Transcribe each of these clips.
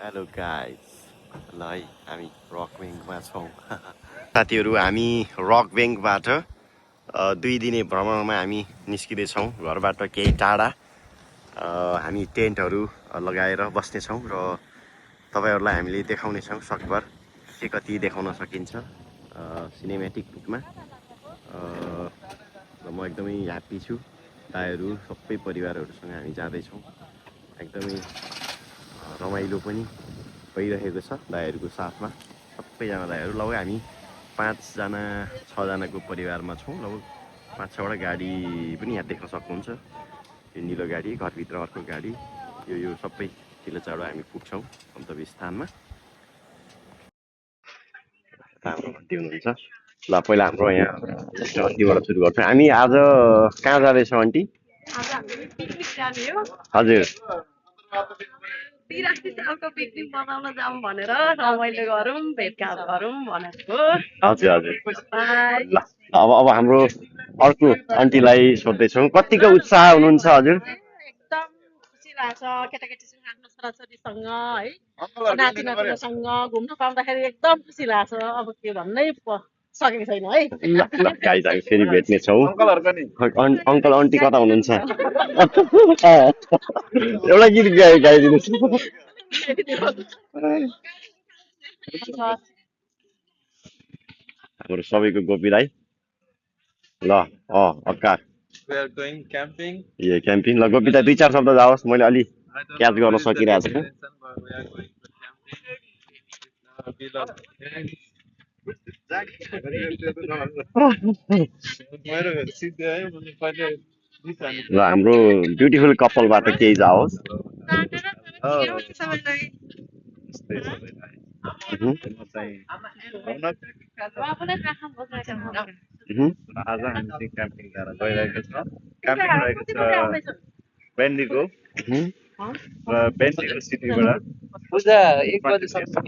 Hello guys ल है हामी रक ब्याङ्कमा छौँ साथीहरू हामी रक ब्याङ्कबाट 2 दिने भ्रमणमा हामी निस्किँदैछौँ घरबाट केही टाढा हामी टेन्टहरू लगाएर बस्नेछौँ र तपाईँहरूलाई हामीले देखाउनेछौँ सकभर के कति देखाउन सकिन्छ सिनेमेटिक रूपमा र म एकदमै ह्याप्पी छु दाइहरू सबै परिवारहरूसँग हामी जाँदैछौँ एकदमै रमाइलो पनि भइरहेको छ दाइहरूको साथमा सबैजना दाइहरू लगभग हामी 5जना 6जनाको परिवारमा छौँ लगभग 5-6वटा गाडी पनि यहाँ देख्न सक्नुहुन्छ यो निलो गाडी घरभित्र अर्को गाडी यो सबै ढिलो चाँडो हामी पुग्छौँ गन्तव्य स्थानमा हाम्रो आन्टी हुनुहुन्छ ल पहिला हाम्रो यहाँ आन्टीबाट सुरु गर्छौँ हामी आज कहाँ जाँदैछौँ आन्टी हजुर हजुर हजुर ल अब हाम्रो अर्को आन्टीलाई सोध्दैछौँ कतिको उत्साह हुनुहुन्छ हजुर एकदम खुसी लाग्छ केटाकेटीसँग आफ्नो छोराछोरीसँग है नातिनातिनासँग घुम्न पाउँदाखेरि एकदम खुसी लाग्छ अब के भन्नै सकेको छैन है ल गाइस हामी फेरि भेट्नेछौँ अङ्कल आन्टी कता हुनुहुन्छ एउटा गीत गाइदिनुहोस् हाम्रो सबैको गोपी राई ल अक्का We are going camping. A camping ल गोपी दाई 2-4 शब्द जाओस् मैले अलि क्याच गर्न सकिरहेको छु We are going to camping. We love ल हाम्रो ब्युटिफुल कपालबाट केही जाओस् आज हामी चाहिँ क्याम्पिङ गर्न गइरहेको छ क्याम्पिङ रहेको छ बेन्डीको र बेन्डीको सिटीबाट पूजा 1 बजेसम्म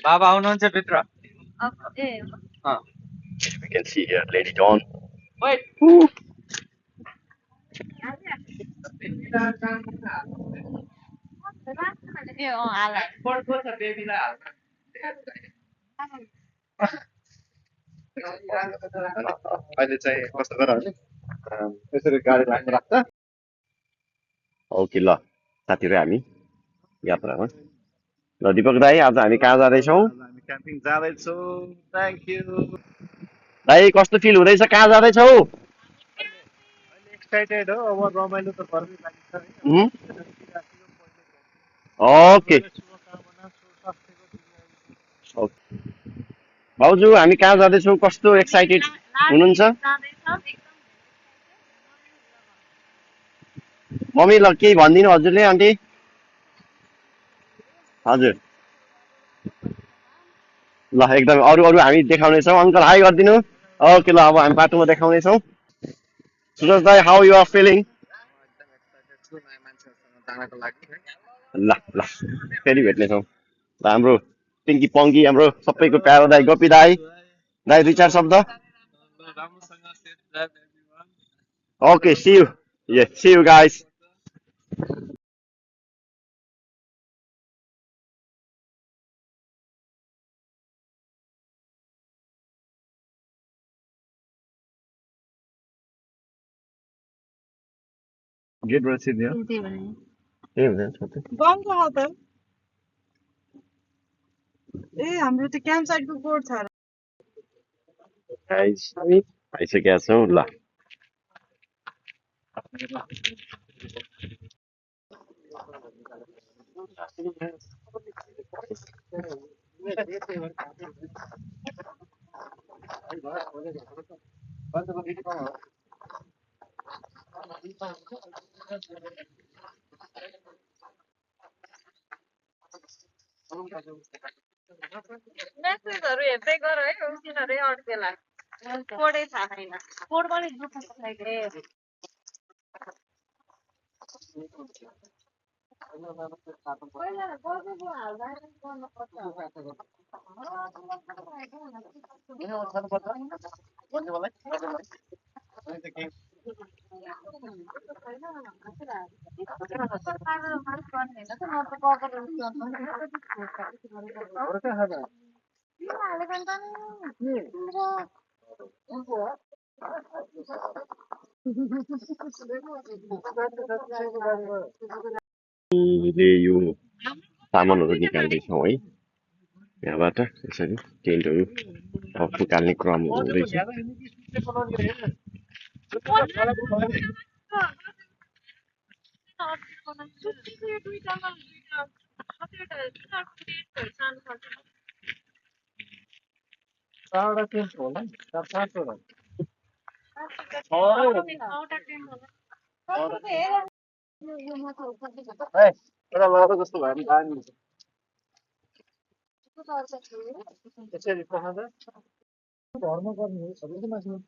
बाबा आउनुहुन्छ भित्र We can see here Lady Dawn. अहिले चाहिँ कस्तो गर यसरी गाडी लाग्नु राख्छ ओके ल साथीहरू हामी यात्रामा ल दिपक दाई आज हामी कहाँ जाँदैछौँ हामी क्याम्पिङ जाँदैछौँ थ्याङ्क यू दाई कस्तो फिल हुँदैछ कहाँ जाँदैछौ एक्साइटेड हो अब रमाइलो त गर्नै लाग्छ ओके भाउजू हामी कहाँ जाँदैछौँ कस्तो एक्साइटेड हुनुहुन्छ मम्मी ल केही भनिदिनु हजुरले आन्टी हजुर ल एकदम अरू हामी देखाउनेछौँ अङ्कल हाई गरिदिनु ओके ल अब हामी बाटोमा देखाउनेछौँ सुरज दाई हाउ यु आर फिलिङ ल ल फेरि भेट्नेछौँ ल हाम्रो पिङ्की पङ्की हाम्रो सबैको प्यारो दाई गोपी दाई 2-4 शब्द ओके सी यू गाइस गेटबाट सिधै हो हाम्रो त्यो क्याम्प साइडको कोड छ गाइस हामी आइसकेका छौँ ल मेसेजहरू हेर्दै गर है उनीहरू अड्केला कोडै थाहा छैन कोड पनि ग्रुपमा पठाएको हामीले यो सामानहरू निकाल्दैछौँ है यहाँबाट यसरी टेन्टहरू निकाल्ने क्रम हुँदैछ जस्तो भयो नि यसरी पखाउँदा घरमा गर्ने हो सबैको मासु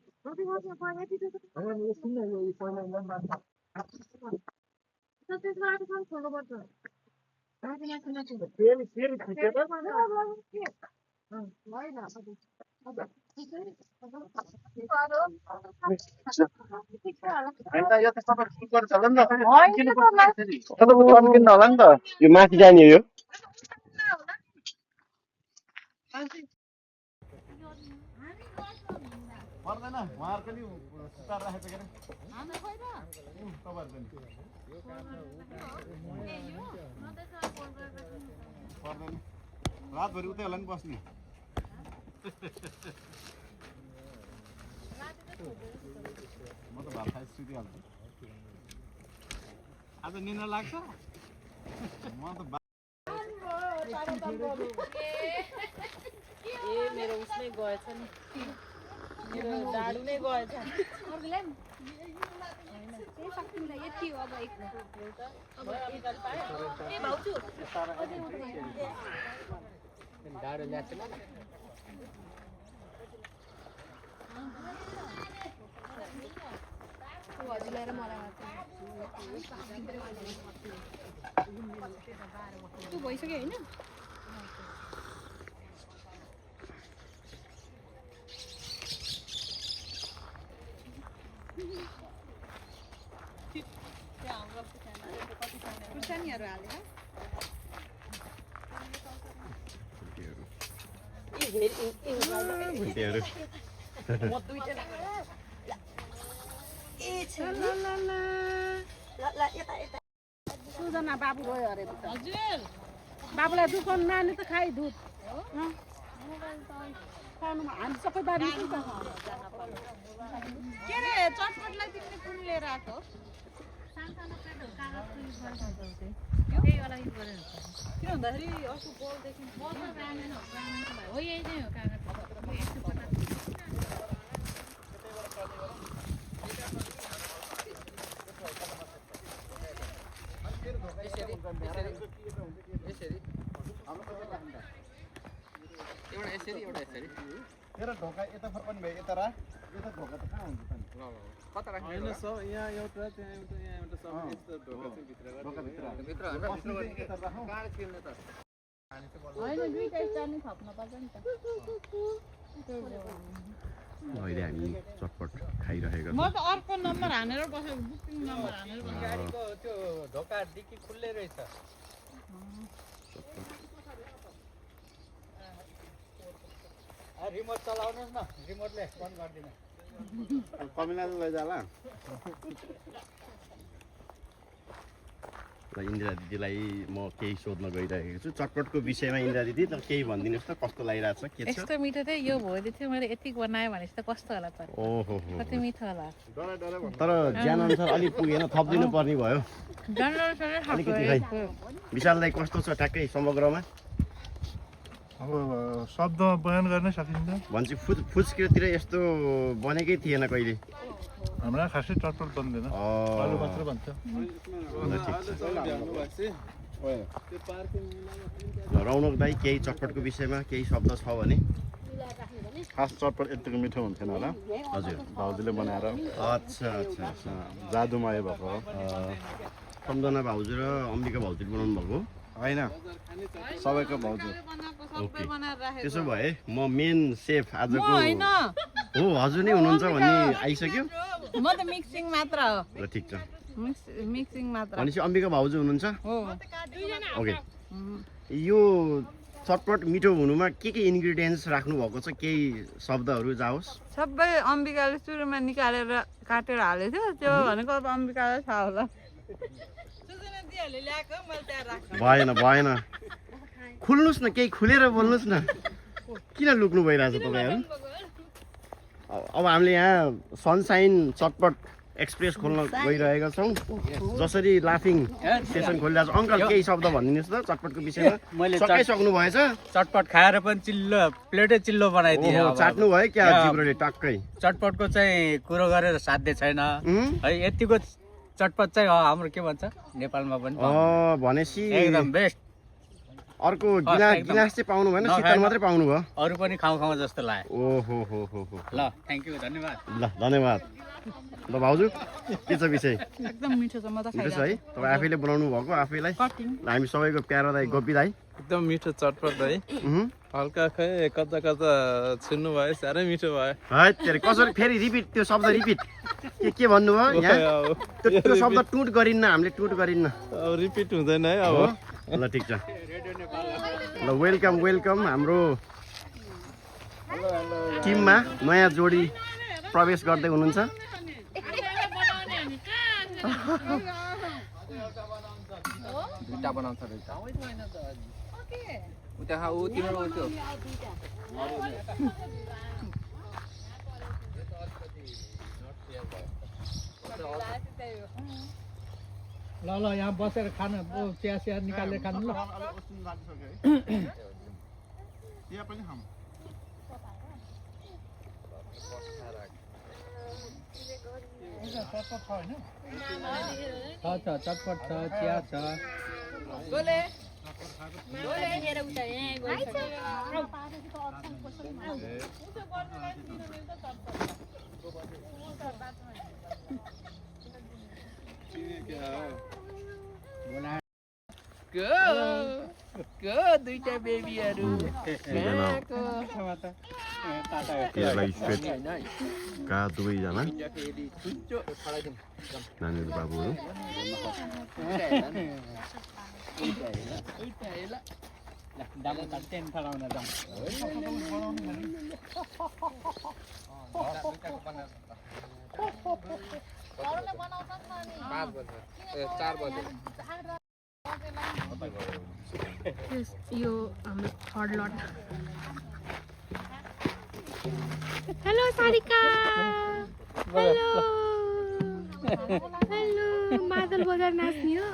यो माथि जाने हो यो पर्दैन उहाँहरूको नि सुतार राखेको के पर्दैन रातभरि उतै होला नि बस्ने म त भात खाइ सुतिहाल्छु आज निन्द्रा लाग्छ म त मेरो उसमै गएछ नि मेरो डाडु नै गएछ भइसक्यो होइन खुर्सानीहरू हालेर सुजना बाबु गयो अरे हजुर बाबुलाई दुध नानी त खाइ दुध हामी सबै बारी के अरे चटपटलाई तिमीले कुन लिएर आएको किन भन्दाखेरि अर्को बलदेखि हो यही नै हो कागज एउटा यसरी तेरो ढोका यता फर्कने भयो यता राख यता ढोका त कहाँ हुन्छ त कता राख्ने हैन सब यहाँ एउटा त्यहाँ एउटा यहाँ एउटा सब यस्तो ढोका चाहिँ भित्र कहाँ छिर्ने त होइन दुईटा चार्नी थप्न पर्छ नि त अहिले हामी चटपट खाइरहेको म त अर्को नम्बर हानेर बसेको बुकिङ नम्बर हानेर गाडीको त्यो ढोका डिक्की खुल्लै रहेछ रिमोट चलाउनुहोस् न रिमोटले बन्द गर्दिन कमिलाले लैजाला इन्दिरा दिदीलाई म केही सोध्न गइरहेको छु चटपटको विषयमा इन्दिरा दिदी त केही भनिदिनुहोस् त कस्तो लागिरहेछ के छ यस्तो मिठो चाहिँ यो भोलि थियो मैले यति बनाएँ भनेपछि त कस्तो होला त ओहो कति मिठो होला तर ज्यान अनुसार अलिक पुगेन थपिदिनु पर्ने भयो अलिकति खै विशाललाई कस्तो छ ठ्याक्कै समग्रमा अब शब्द बयान गर्न सकिन्छ भन्छ फुच्केतिर यस्तो बनेकै थिएन कहिले हाम्रा खासै चटपट बन्दैन आलु मात्र बन्छ रौनक दाई केही चटपटको विषयमा केही शब्द छ भने खास चटपट यतिको मिठो हुन्थेन होला हजुर भाउजूले बनाएर अच्छा अच्छा अच्छा जादुमय भएको हो सम्झना भाउजू र अम्बिका भाउजूले बनाउनु भएको होइन सबैको भाउजू ओके त्यसो भए म मेन सेफ आजको हो हजुर नै हुनुहुन्छ भन्ने आइसक्यो म त मिक्सिङ मात्र हो ल ठिक छ मिक्सिङ मात्र भनेपछि अम्बिका भाउजू हुनुहुन्छ हो ओके यो चटपट मिठो हुनुमा के इन्ग्रिडियन्ट्स राख्नु भएको छ केही शब्दहरू जाओस् सबै अम्बिकाले सुरुमा निकालेर काटेर हालेको थियो त्यो भनेको अब अम्बिकालाई थाहा होला भएन भएन खुल्नुहोस् न केही खुलेर बोल्नुहोस् न किन लुक्नु भइरहेछ तपाईँहरू अब हामीले यहाँ सनसाइन चटपट एक्सप्रेस खोल्न गइरहेका छौँ जसरी लाफिङ सेसन खोलिरहेको छ अङ्कल केही शब्द भनिदिनुहोस् त चटपटको विषयमा सकाइसक्नु भएछ चटपट खाएर पनि चिल्लो प्लेटै चिल्लो बनाइदिए ओहो, चाट्नु भयो क्या जिब्रोले टक्कै चटपटको चाहिँ कुरो गरेर साध्य छैन है यतिको चटपट चाहिँ हाम्रो के भन्छ नेपालमा पनि भनेपछि एकदम बेस्ट अर्को गिलास चाहिँ पाउनु भएन शीतल मात्रै पाउनु भयो अरू पनि खाउँ जस्तो लाग्यो ओहो हो ल थ्याङ्क यू धन्यवाद ल धन्यवाद ल भाउजू के छ विषय एकदम मिठो छ म त मिठो छ है तपाईँ आफैले बनाउनु भएको आफैलाई हामी सबैको प्यारो दाई गोपी दाई एकदम मिठो चटपट है हल्का खै कच्चा कच्चा छिन्नु भयो साह्रै मिठो भयो है कसरी फेरि रिपिट त्यो शब्द रिपिट के भन्नुभयो यहाँ त्यो शब्द टुट गरिन्न हामीले टुट गरिन्न अब रिपिट हुँदैन है अब ल ठिक छ ल वेलकम वेलकम हाम्रो टिममा नयाँ जोडी प्रवेश गर्दै हुनुहुन्छ दुईटा बनाउँछ रहेछ उता ऊ तिम्रो त्यो ल यहाँ बसेर खान चिया चिया निकालेर खानु ल चटपट छ चिया छ दुईटा बेबीहरू का दुवैजना नानीहरू बाबुहरू यो हाम्रो third lot hello Sarika hello hello मादल बजार नाच्ने हो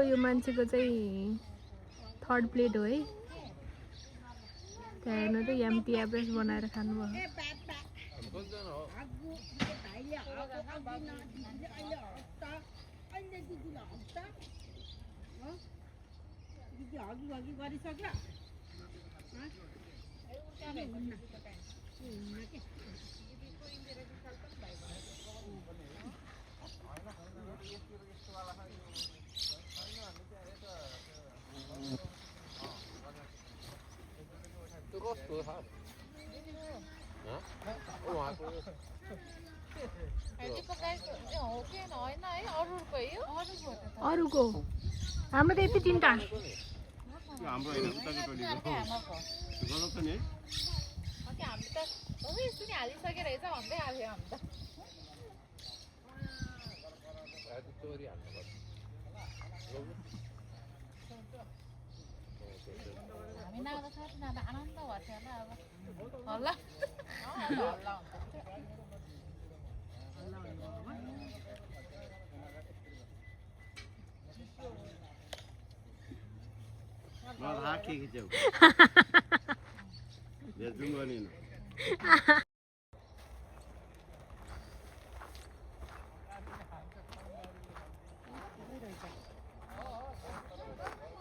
यो मान्छेको चाहिँ थर्ड प्लेट हो है त्यहाँ हेर्नु त एम्टी एभरेज बनाएर खानुभयो अरूको हाम्रो त यति तिनवटा हामी नाच्दा छ तिनीहरूलाई आनन्द भएको थियो होला अब हल्ला हात के खिच्यौ बेजुङ गर्ने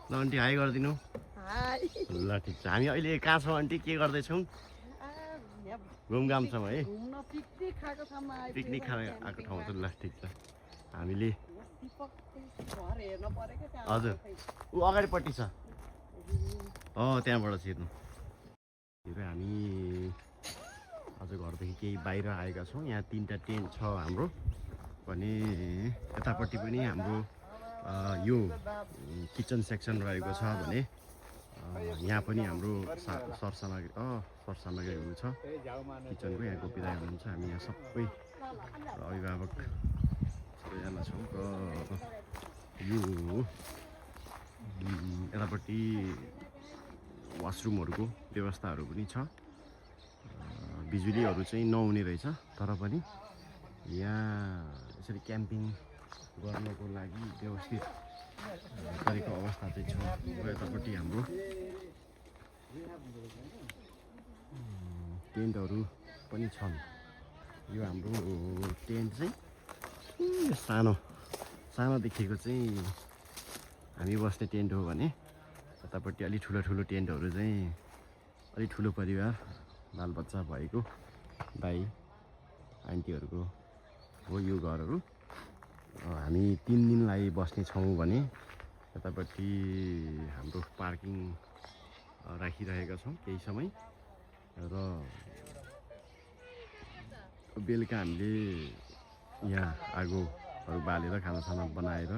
ल आन्टी हाई गरिदिनु ल ठिक छ हामी अहिले कहाँ छौँ आन्टी के गर्दैछौँ घुमघाम छौँ है पिकनिक खान आएको ठाउँ छ ल ठिक छ हामीले हजुर ऊ अगाडिपट्टि छ त्यहाँबाट छिर्नु हामी आज घरदेखि केही बाहिर आएका छौँ यहाँ 3टा टेन्ट छ हाम्रो भने यतापट्टि पनि हाम्रो यो किचन सेक्सन रहेको छ भने यहाँ पनि हाम्रो सरसामग्रीहरू छ किचनको यहाँको बिदा हुनुहुन्छ हामी यहाँ सबै अभिभावक सबैजना छौँ र यो यतापट्टि वासरुमहरूको व्यवस्थाहरू पनि छ बिजुलीहरू चाहिँ नहुने रहेछ तर पनि यहाँ यसरी क्याम्पिङ गर्नको लागि व्यवस्थित गरेको अवस्था चाहिँ छ र यतापट्टि हाम्रो टेन्टहरू पनि छन् यो हाम्रो टेन्ट चाहिँ सानो देखिएको चाहिँ हामी बस्ने टेन्ट हो भने यतापट्टि अलि ठुलो टेन्टहरू चाहिँ अलि ठुलो परिवार बालबच्चा भएको दाइ आन्टीहरूको हो यो घरहरू हामी 3 दिनलाई बस्ने छौँ भने यतापट्टि हाम्रो पार्किङ राखिरहेका छौँ केही समय र बेलुका हामीले यहाँ आगोहरू बालेर खानासाना बनाएर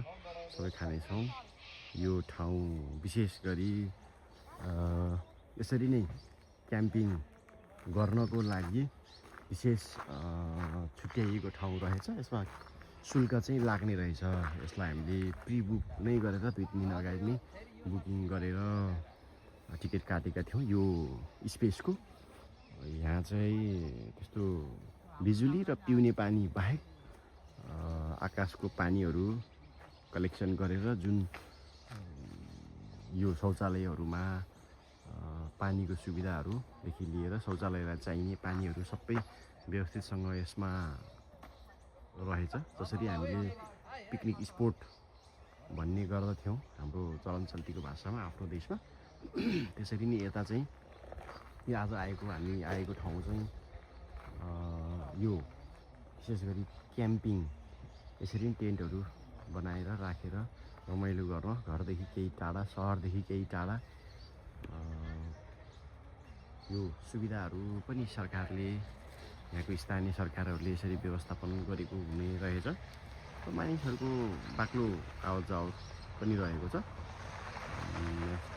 सबै खानेछौँ यो ठाउँ विशेष गरी यसरी नै क्याम्पिङ गर्नको लागि विशेष छुट्याइएको ठाउँ रहेछ यसमा शुल्क चाहिँ लाग्ने रहेछ यसलाई हामीले प्रि बुक नै गरेर 2-3 दिन अगाडि नै बुकिङ गरेर टिकट काटेका थियौँ यो स्पेसको यहाँ चाहिँ त्यस्तो बिजुली र पिउने पानी बाहेक आकाशको पानीहरू कलेक्सन गरेर जुन यो शौचालयहरूमा पानीको सुविधाहरूदेखि लिएर शौचालयलाई चाहिने पानीहरू सबै व्यवस्थितसँग यसमा रहेछ जसरी हामीले पिकनिक स्पोट भन्ने गर्दथ्यौँ हाम्रो चलनचल्तीको भाषामा आफ्नो देशमा त्यसरी नै यता चाहिँ यो आज हामी आएको ठाउँ चाहिँ यो विशेष गरी क्याम्पिङ यसरी नै टेन्टहरू बनाएर राखेर रमाइलो गर्न घरदेखि केही टाढा सहरदेखि केही टाढा यो सुविधाहरू पनि सरकारले यहाँको स्थानीय सरकारहरूले यसरी व्यवस्थापन गरेको हुने रहेछ र मानिसहरूको बाक्लो आवत-जावत पनि रहेको छ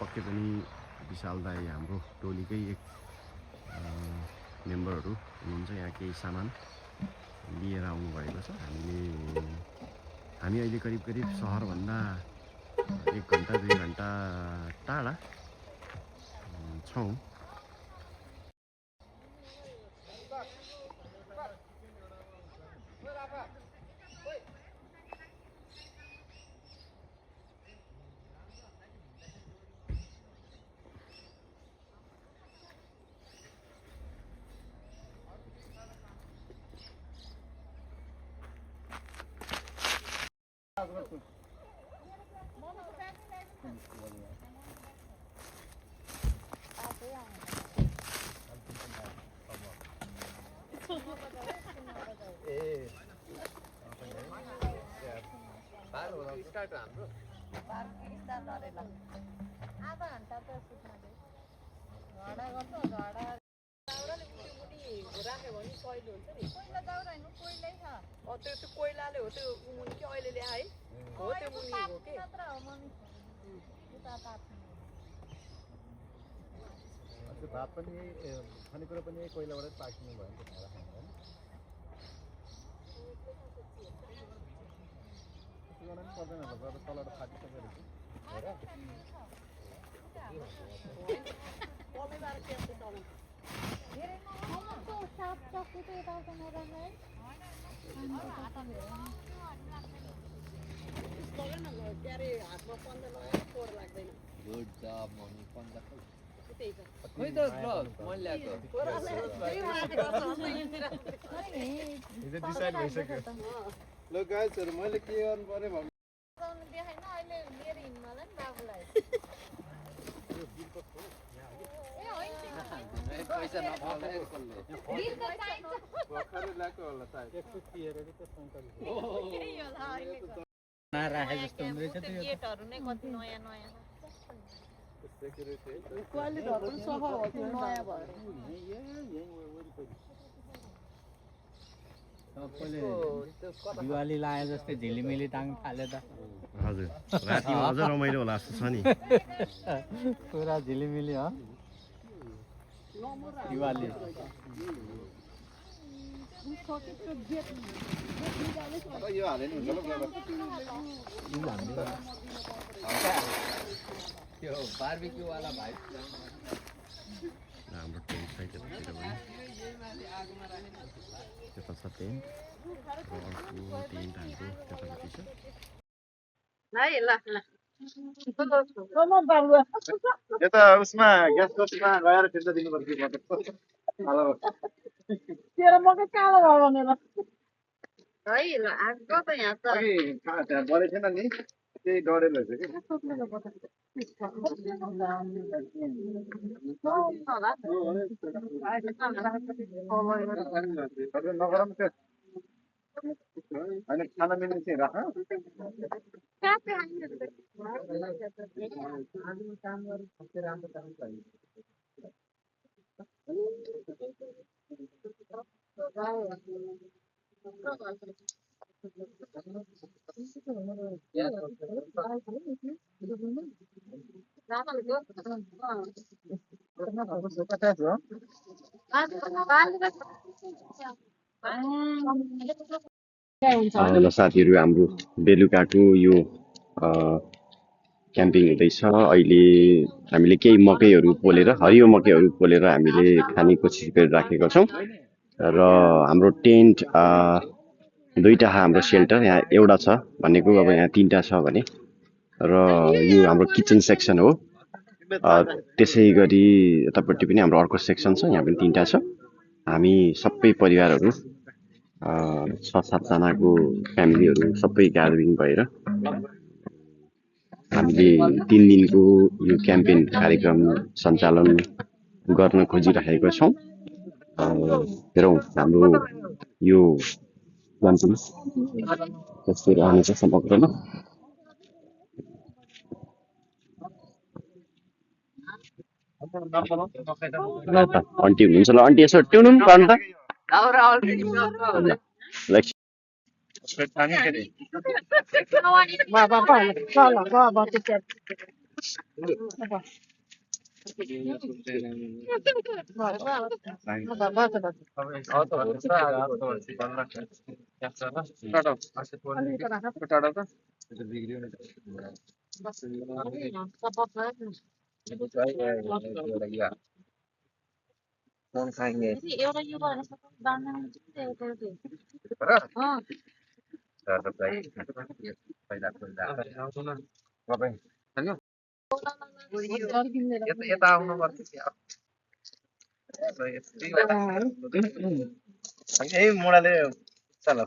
पक्कै पनि विशाल दाइ हाम्रो टोलीकै एक मेम्बरहरू हुनुहुन्छ यहाँ केही सामान लिएर आउनुभएको छ हामी अहिले करिब सहरभन्दा 1 घन्टा 2 घन्टा टाढा छौँ स्टार्ट हाम्रो आधा घन्टा त सुत्न दे झडा गर्छ झडा दाउराले मुटी राख्यो भने सहिलो हुन्छ नि कोइला दाउरा हैन कोइलै छ त्यो कोइलाले हो त्यो मुनि के अहिले ल्या है हो त्यो मुनि हो के मात्र हो मम्मी उता ताप्नु त्यो भात पनि खानेकुरा पनि कोइलाबाट पाक्नु भयो नि त खाना हैन गर्न पनि पर्दैन होला तर तलबाट फाटिसक्यो रहेछ गुड जब मम्मी पन्जा खोइ त मैले ल्याएको हिजो डिसाइड भइसक्यो ल गाइजहरु मैले के गर्नु पर्यो भन्नु देखाइन अहिले लिएर हिँड्नु होला नि बाबुलाई पैसा नपाउँदा कसले भर्खरै ल्याएको होला सायद नराखे जस्तो हुँदैछ त्यो गेटहरु नै कति नयाँ नयाँ सेक्युरिटी क्वालिटीहरु पनि सफा हो त्यो नयाँ भएर सबैले दिवाली लाए जस्तै झिलिमिली टाङ्नु थाल्यो त हजुर रातिमा अझ रमाइलो होला जस्तो छ नि पुरा झिलिमिली हो दिवाली यो हाले नि हुन्छ त्यो बारबिक्यू वाला भाइ हाम्रो टेन्ट छ यतातिर पनि त्यता छ टेन्ट र अर्को टेन्ट हाम्रो त्यतापट्टि छ है ल ल बाबु यता उसमा ग्यास स्टोभमा गएर फिर्ता दिनुपर्छ तेरो मकै कालो भयो भनेर है ल आएको त यहाँ त अघि बढे थिएन नि त्यही डढेर रहेछ कि नगरम त्यो होइन खाना मिल्ने चाहिँ राख ल साथीहरू हाम्रो बेलुकाको यो क्याम्पिङ हुँदैछ अहिले हामीले केही मकैहरू पोलेर हरियो मकैहरू पोलेर हामीले खाने कोसिस गरिराखेका छौँ र हाम्रो टेन्ट दुईटा हाम्रो सेल्टर यहाँ एउटा छ भनेको अब यहाँ तीनटा छ भने र यो हाम्रो किचन सेक्सन हो त्यसै गरी यतापट्टि पनि हाम्रो अर्को सेक्सन छ यहाँ पनि तीनटा छ हामी सबै परिवारहरू 6-7 जनाको फ्यामिलीहरू सबै ग्यादरिङ भएर हामीले 3 दिनको यो क्याम्पेन कार्यक्रम सञ्चालन गर्न खोजिरहेका छौँ हेरौँ हाम्रो यो क्याम्पेन कस्तो रहनेछ समग्रमा आन्टी हुनुहुन्छ ल आन्टी यसो ट्युन गर्नु त कौन खाएंगे यता आउनु पर्छ यही मोडाले चल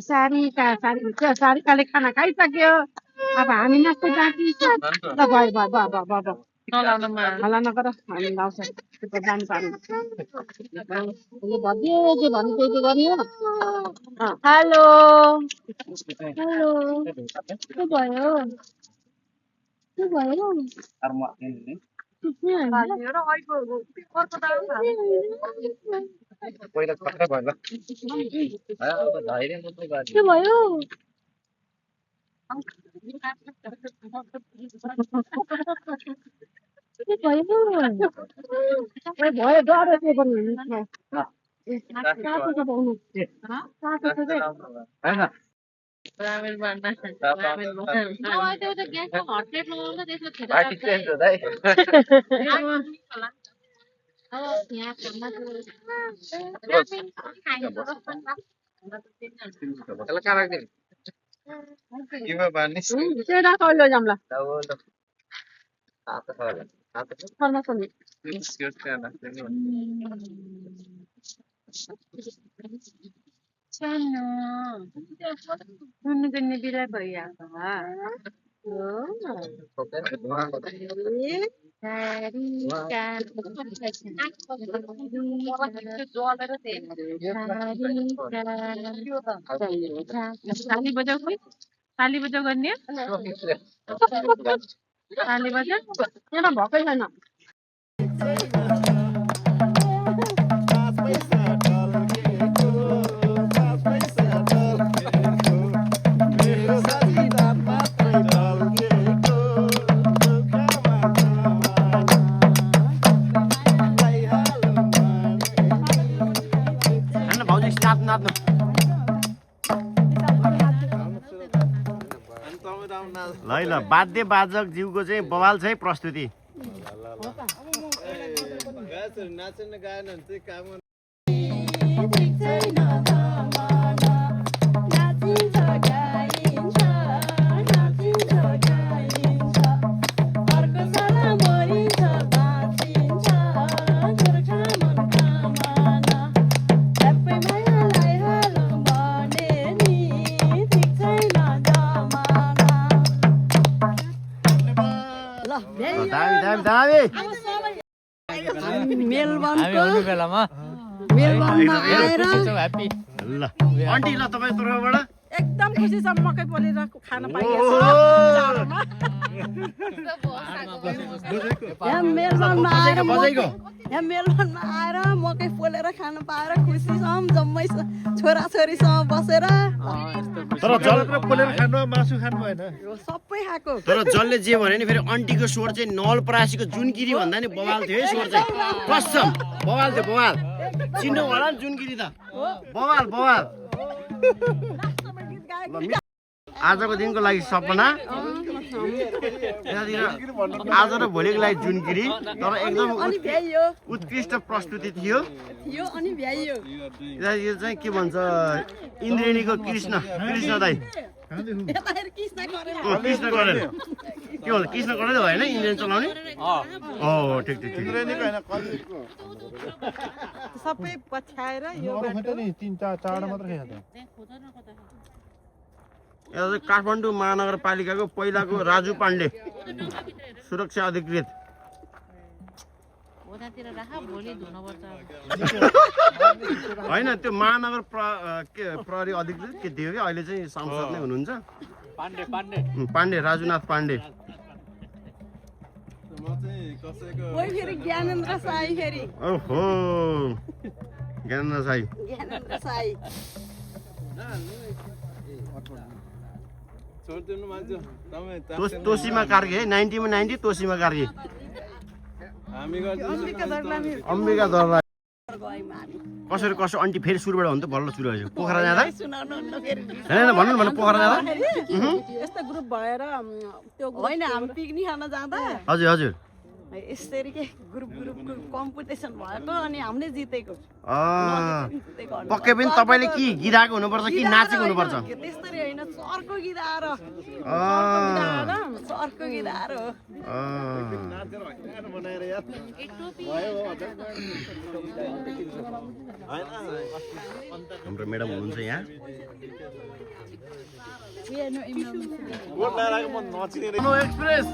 सारिकाले खाना खाइसक्यो अब हामी नाच्दै जाँदैछ ल भयो भयो भयो भयो भयो हल्ला नगर हामी लाउँछ जानु पार्नु भदियो जे भन्नु त्यही त गरियो हेलो हेलो के भयो के भयो पहिला खतरा भयो के भयो भयो डर त्यो पनि ताली बजाउ गर्ने ताली बजाउ यहाँ भएकै छैन ल ल वाद्य बाजक जीवको चाहिँ बवाल चाहिँ प्रस्तुति नाच्न गाएन भने चाहिँ काम आन्टी ल तपाईँ तर्फबाट एकदम खुसी छ मकै पोलेर खान पाइएको यहाँ मेलबर्नमा आएर मकै पोलेर खान पाएर खुसी छौँ जम्मै छोराछोरीसँग बसेर तर जल पोलेर खानु मासु खानु भएन सबै खाएको तर जसले जे भन्यो नि फेरि आन्टीको स्वर चाहिँ नवलपरासीको जुनगिरी भन्दा नि बवाल थियो है स्वर चाहिँ कसम बवाल थियो बवाल चिन्नु होला नि जुनगिरी त बवाल बवाल आजको दिनको लागि सपना आज र भोलिको लागि जुनगिरी तर एकदम उत्कृष्ट प्रस्तुति थियो यो चाहिँ के भन्छ इन्द्रेणीको कृष्ण दाई कृष्ण गरेर के भन्छ कृष्ण गरेर होइन इन्द्रेणी चलाउने ठिक ठिक ठिक सबै पछ्याएर यो चारवटा मात्र खायो काठमाडौँ महानगरपालिकाको पहिलाको राजु पाण्डे सुरक्षा अधिकृत होइन त्यो महानगर प्रहरी अधिकृत के थियो कि अहिले चाहिँ सांसद नै हुनुहुन्छ पाण्डे राजुनाथ पाण्डे ओहो ज्ञानेन्द्र साई तोसीमा कार्की है 90 मा 90 तोसीमा कार्की अम्बिका दरबार कसरी कसो आन्टी फेरि सुरुबाट हो नि त बल्ल सुरु भयो पोखरा जाँदा हैन भन्नु भन्नु पोखरा जाँदा यस्तो ग्रुप भएर त्यो होइन हामी पिकनिक खान जाँदा हजुर हजुर यसरी के ग्रुप कम्पिटिसन भएको अनि हामीले जितेको पक्कै पनि तपाईले कि गीत हुनुपर्छ कि नाचेको हुनुपर्छ त्यसरी होइन चर्को गीत आएर हाम्रो म्याडम हुनुहुन्छ यहाँ एक्सप्रेस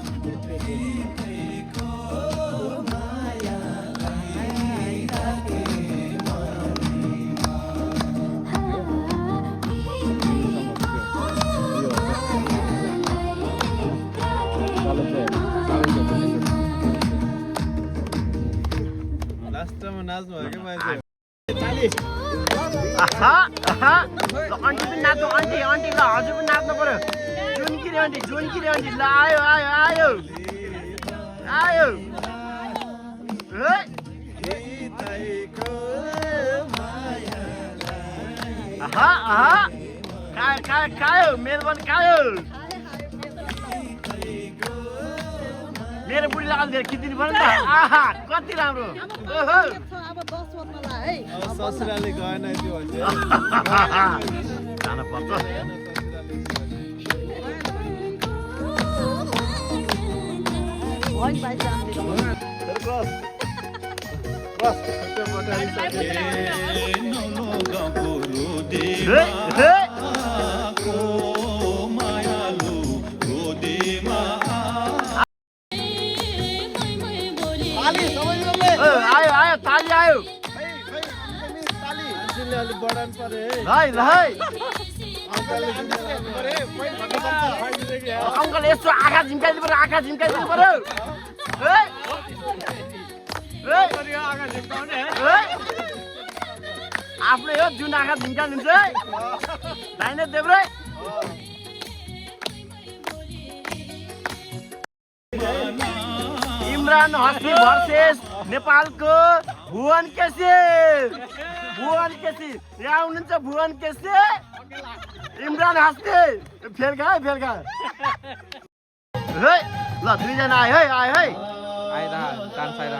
लास्टमा नाच्नु भयो क्या मान्छे आन्टी पनि नाच्नु आन्टी ल हजुर पनि नाच्नु पर्यो जुनकिरी आन्टी ल आयो आयो खायो मेलबर्न खायो मेरो बुढीलाई अलि धेरै खिचिदिनु पर्यो नि त आहा कति राम्रो ससुराले गएन त्यो जान पर्छ आयो आयो ताली आयो अलिक बढाउनु पर्यो अङ्कल यस्तो आँखा झिम्काइदिनु पर्यो आँखा झिम्काइदिनु पर्यो आफ्नै हो जुन आँखा झिम्काइदिन्छ दाहिने देब्रे इमरान हस्मी भर्सेस नेपालको भुवन केसी यहाँ हुनुहुन्छ भुवन केसी इमरान हस्मी फेल खा है ल दुईजना आयो है आइरा डान्स आइरा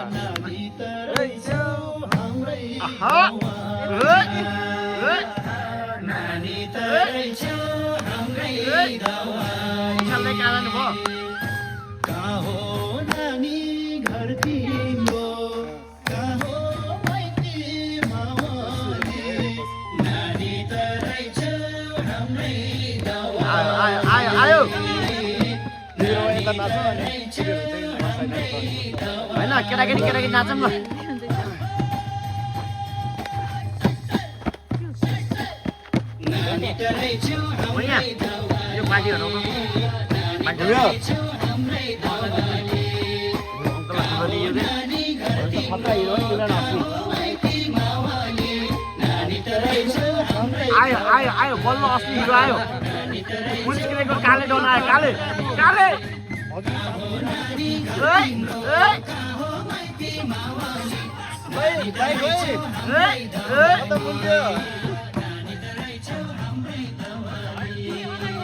आयो होइन केटाकेटी नाचौँ न यो पार्टी आयो आयो आयो बल्ल अस्ति हिरो आयो पुलिस किनेको काले डन आयो काले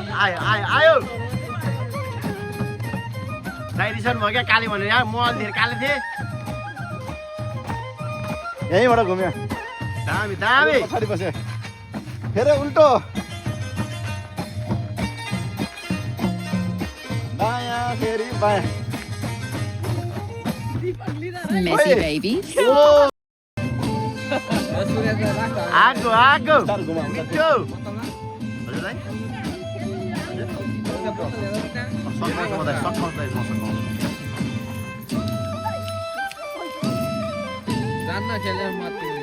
आयो डाइरेक्सन भयो क्या काले भनेर यहाँ म अलि धेरै काले थिएँ यहीँबाट घुम्यो दामी पछाडि बस्यो फेरि उल्टो बायाँ फेरि बायाँ Messy babies. आगो मिठो जान्न खेलेर मात्रै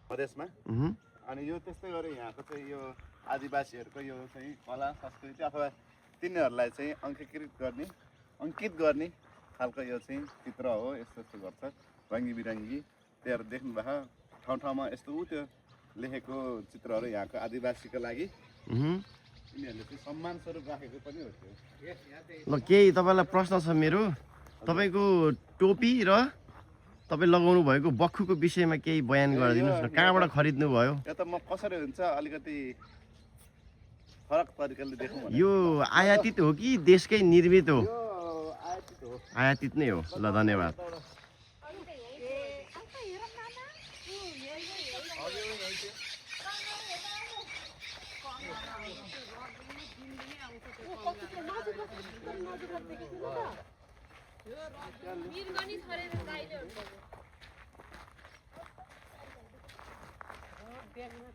मधेसमा अनि यो त्यस्तै गरी यहाँको चाहिँ यो आदिवासीहरूको यो चाहिँ कला संस्कृति अथवा तिनीहरूलाई चाहिँ अङ्कित गर्ने खालको यो चाहिँ चित्र हो यस्तो यस्तो गर्छ रङ्गी बिरङ्गी त्यहाँ देख्नुभयो ठाउँ ठाउँमा यस्तो त्यो लेखेको चित्रहरू यहाँको आदिवासीको लागि यिनीहरूले चाहिँ सम्मान स्वरूप राखेको पनि हो त्यो ल केही तपाईँलाई प्रश्न छ मेरो तपाईँको टोपी र तपाईँ लगाउनु भएको बक्खुको विषयमा केही बयान गरिदिनुहोस् न कहाँबाट खरिद्नु भयो यो त म कसरी हुन्छ अलिकति फरक तरिकाले देखौँ यो आयातित हो कि देशकै निर्मित हो आयातित नै हो ल धन्यवाद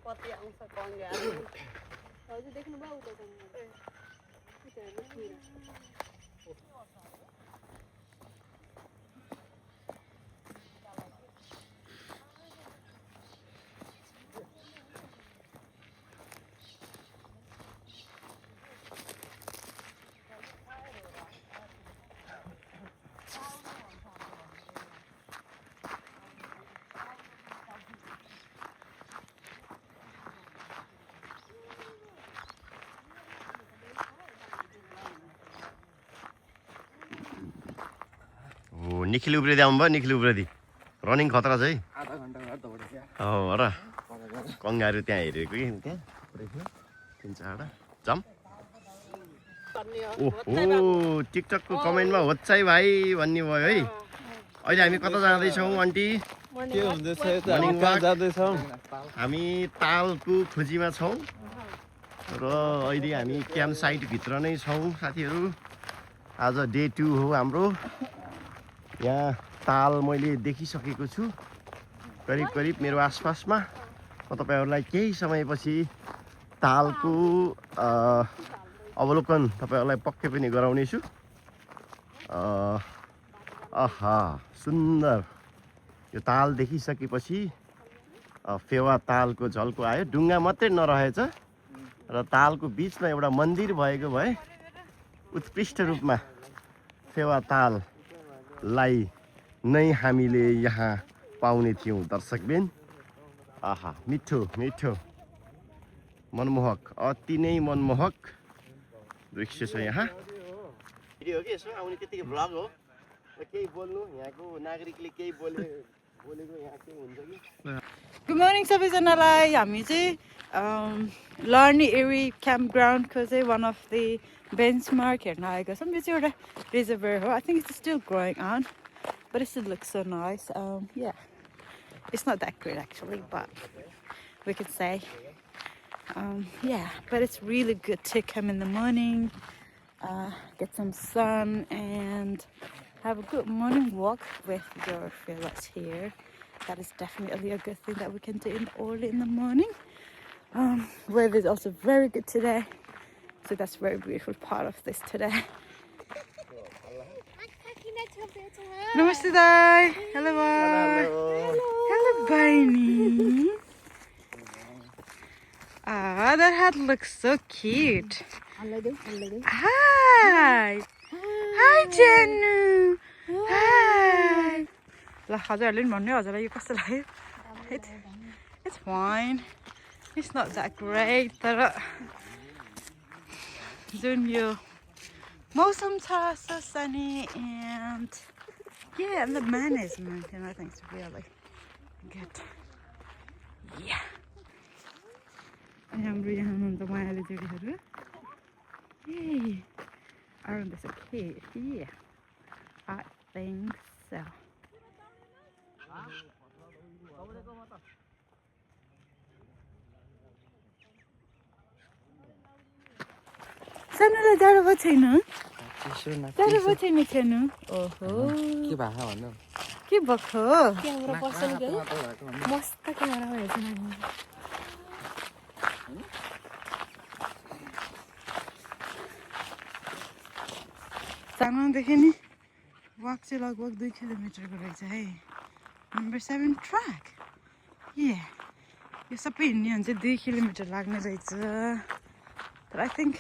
कति आउँछ कङ्गा हजुर देख्नुभयो उता निखिल उब्रेदी आउनुभयो निखिल उब्रेदी रनिङ खतरा छ है आधा घन्टा बाद दौडेको हो र कङ्गाहरू त्यहाँ हेरेको कि त्यहाँ तिन चारवटा जम ओहो टिकटकको कमेन्टमा होच्चाइ भाइ भन्ने भयो है अहिले हामी कता जाँदैछौँ आन्टी के हुँदैछ यता हामी कहाँ जाँदैछौँ हामी तालको खोजीमा छौँ र अहिले हामी क्याम्प साइटभित्र नै छौँ साथीहरू आज डे 2 हो हाम्रो यहाँ ताल मैले देखिसकेको छु करिब करिब मेरो आसपासमा म तपाईँहरूलाई केही समयपछि तालको अवलोकन तपाईँहरूलाई पक्कै पनि गराउनेछु आहा सुन्दर यो ताल देखिसकेपछि फेवा तालको झल्को आयो ढुङ्गा मात्रै नरहेछ र तालको बिचमा एउटा मन्दिर भएको भए उत्कृष्ट रूपमा फेवा ताललाई नै हामीले यहाँ पाउने थियौँ दर्शकबिन आहा मिठो मिठो मनमोहक अति नै मनमोहक दृश्य छ यहाँ भिडियो हो कि यसो आउने त्यतिकै भ्लग हो केही बोल्नु यहाँको नागरिकले केही बोलेको यहाँ के हुन्छ कि गुड मर्निङ सबैजनालाई हामी चाहिँ लर्नी एरी क्याम्प ग्राउन्डको चाहिँ वान अफ द बेन्चमार्क हेर्न आएका छौँ यो चाहिँ एउटा रिजर्भर हो I think it's still growing on but it still looks so nice. Yeah, it's not that great actually, but we could say yeah, but it's really good to come in the morning, get some sun and have a good morning walk with your fellows here. That is definitely a good thing that we can do early in the morning. Weather is also very good today, so that's a very beautiful part of this today. Namaste Dai. Hello Bar. Hello Bunny. Ah, that hat looks so cute. Hi. Hi Janu. Hi. It's fine. It's not that great, but soon you. Mosam cha so sunny and yeah, and the management and I think it's really good. Yeah. I'm reading the mileage. Yay. Aren't this okay? Yeah. I think so. सानोलाई जाडो भएको छैन जाडो भएको छैन सानो ओहो के भएको भन्नु के भएको क्यामेरा पसल गयो मस्त क्यामेरा भएछ नानी सानोदेखि नि वाक चाहिँ लगभग 2 किलोमिटरको रहेछ है नम्बर 7 ट्र्याक यो सबै हिँड्ने भने चाहिँ 2 किलोमिटर लाग्ने रहेछ but I think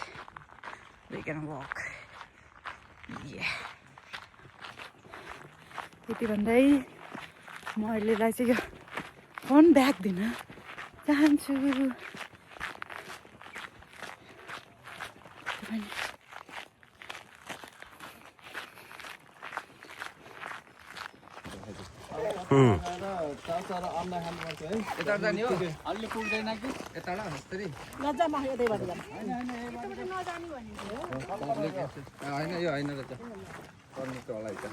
we're gonna walk. Yeah. यति भन्दै म अहिलेलाई चाहिँ यो फोन ब्याग दिन चाहन्छु यता जाने हो अलि पुग्दैन कि यताबाट हस्तरी नजामा यतैबाट जाम होइन यो होइन रहेछ पर्नुको होला त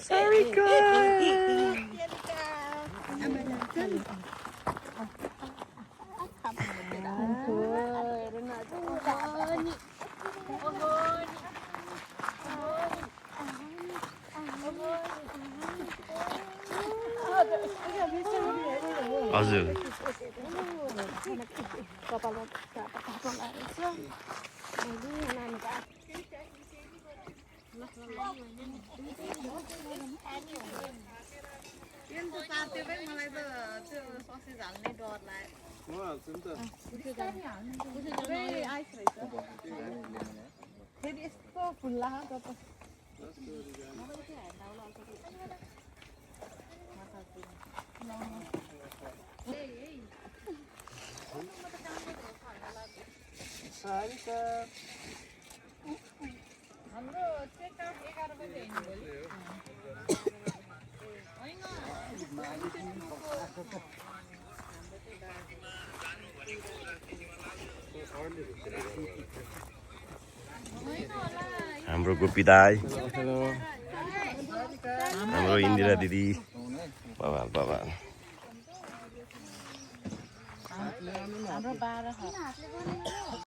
Sorry guys. हजुर कपालमा तातो लागेको छ अहिले नानीको मलाई त त्यो ससेज हाल्ने डर लाग्यो फेरि यस्तो फुल्ला हाम्रो चेकआउट 11 बजे हाम्रो गोपी दाई हाम्रो इन्दिरा दिदी बाबा हाम्रो 12